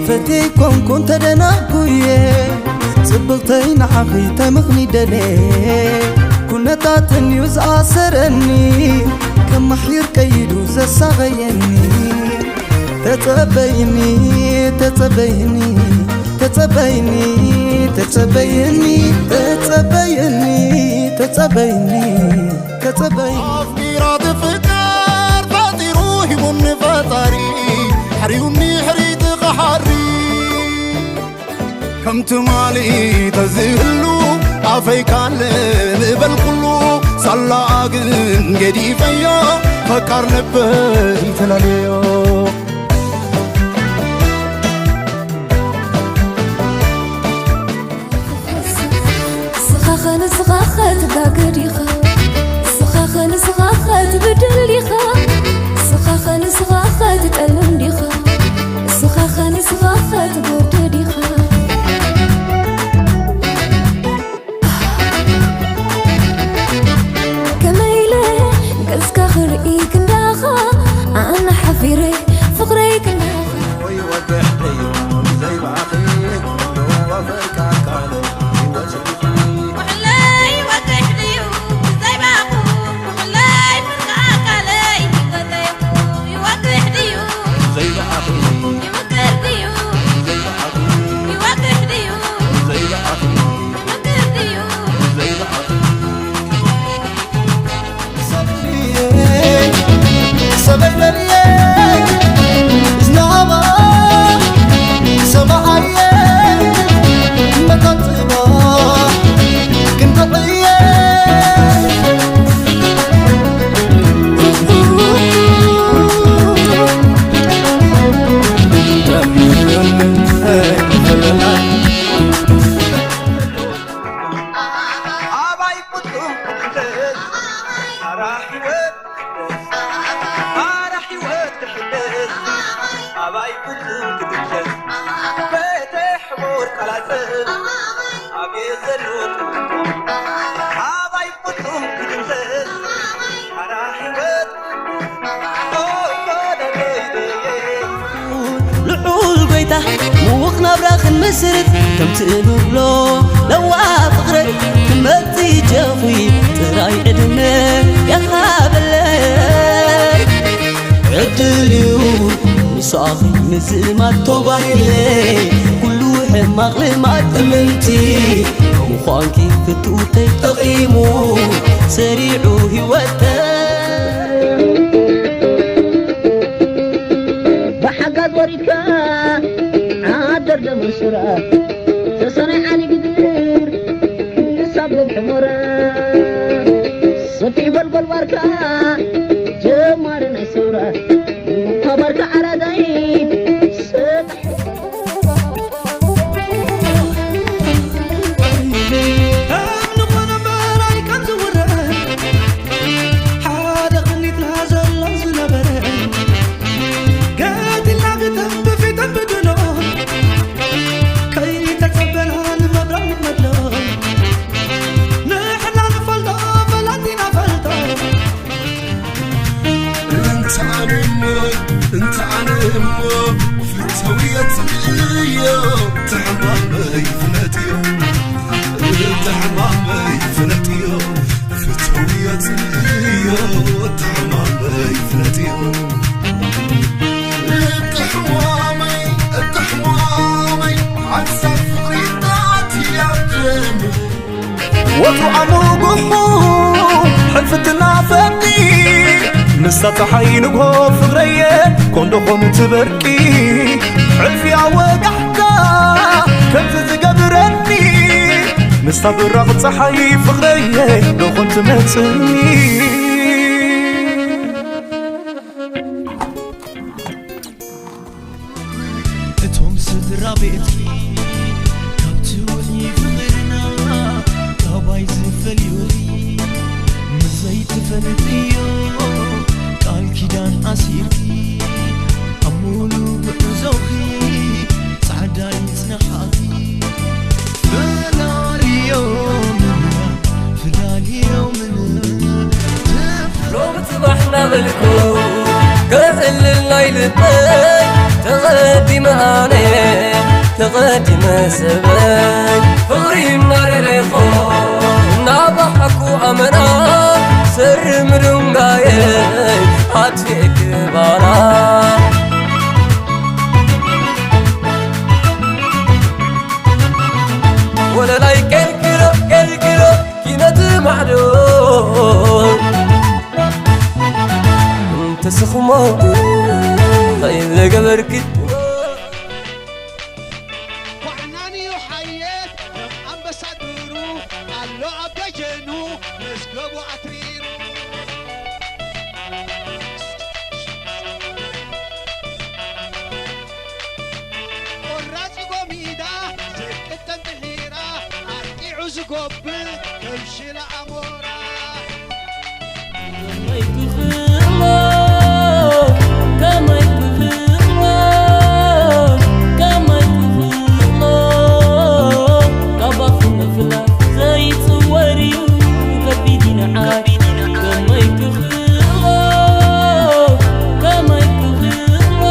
በተይ ኮንኩን ተደናጉየ ጽብቕተይ ንዓኺ ተምኽኒ ደለ ኩነታትን እዩ ዝኣሰረኒ ከማሕይር ቀይዱ ዘሳቐየኒ ተጸበይኒ ተጸበይኒ ተጸበይኒ ተጸበይኒ ተጸበይኒ ተጸበይኒ ተጸበይኒ ኣፍቂራ ትፍቀር ፈጢሩ ሂቡኒ ፈጣሪ ሓሪዩኒ ሕሪት ክሓሪ ከም ትማሊ ተዝህሉ ኣፈይ ካል ምበልኩሉ ሳላኣ ግን ገዲፈዮ ፈቃር ልበይ ተላለዮ ስኻኸ ንስኻኸ ትጋገ ዲኻ ስኻኸ ንስኻኸ ትብድል ዲኻ ስኻኸ ንስኻኸ ትጠልም ዲኻ ስኻኸ ንስኻኸ ትጎርዶ ዲኻ ከመይ ኢለ ገጽካ ክርኢ ክንዳኻ ኣነ ሓፊረ ፍቕረይ ክንዳኻ ዕድል እዩ ምሳኺ ምዝማድ ተባሂለ ኩሉ ሕማቕ ልማድ እምንቲ ምዃንኪ ፍትውተይ ጠቒሙ ሰሪዑ ህይወተይ ብሓጋዝ ወሪድካ ዓደር ደመንሱራ ተሰናይ ዓሊ ግድር ክሳብ ገብሐ ሞራ ሰፊሕ ጎልጎል ዋርካ ጀማሪ ናይ ሰውራ ሓባርካ ዓራዳይ ሰጣሕ ወትሩ ኣንጉሑ ሕልፊ ትናፈቂ ምስታ ፀሓይ ንግሆ ፍቕረየ ኮንዶ ኾን ትበርቂ ሕልፊ ኣወጋሕታ ከምዚ ዝገብረኒ ምስታ ብራቕ ፀሓይ ፍቕረየ ዶ ኾን ትመፅኒ እቶም ስድራ ቤትኪ ካብ ትውዕዪ ፍቕርና ካባይ ዝፈልዩኺ ምስ ዘይትፈልጥዮ ቃል ኪዳን ኣሲርኪ ኣብ ሙሉ ጉዕዞኺ ጻዕዳ ይጽንሓኺ ፈላልዮምና ፈላልዮምና ሎሚ ጽባሕ እናበልኩ ከዕልል ናይ ልበይ ተቐዲመ ኣነ ተቐዲመ ሰበይ ፍቕሪ እናደለኹ እናባሓኩ ኣመና ሰሪ ምድንጋየይ ኣትየ ክባና ወለላይ ቄልቅሎ ቄልቅሎ ኪነት ማዕዶ እንተስኹሞ እንታይ ዘገበርኪ ኳዕናን እዩ ሓየት ከም ኣምበሳድሩ ኣሎ ኣብ ደጀኑ መዝገቡ ኣትሪሩ ቆራፂ ጎሚዳ ዘቅጠን ጥሒራ ኣርቂዑ ዝጎብል ከም ሽላ ኣሞራ ከመይ ክኽእሎ ከመይ ክኽእሎ ከመይ ክኽእሎ ካባኹ ምፍላጥ ዘይፅወር እዩ ከቢድ ንዓይ ከመይ ክኽእሎ ከመይ ክኽእሎ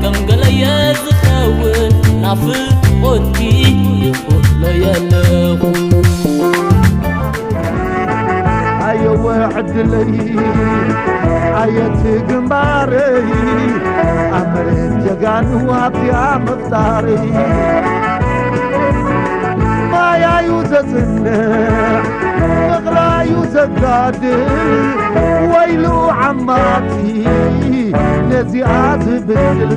ከም ገለየ ዝኸውን ናፍቆትኪ ይኽእሎ የለኹ ኣየወ ዕድለይ ኣየት ግንባረይ ኣብ መሬት ጀጋኑ ኣብዚኣ ምፍጣረይ ማያዩ ዘጽንዕ ፍቕራዩ ዘጋድል ወይሉ ዓማጺ ነዚኣ ዝብድል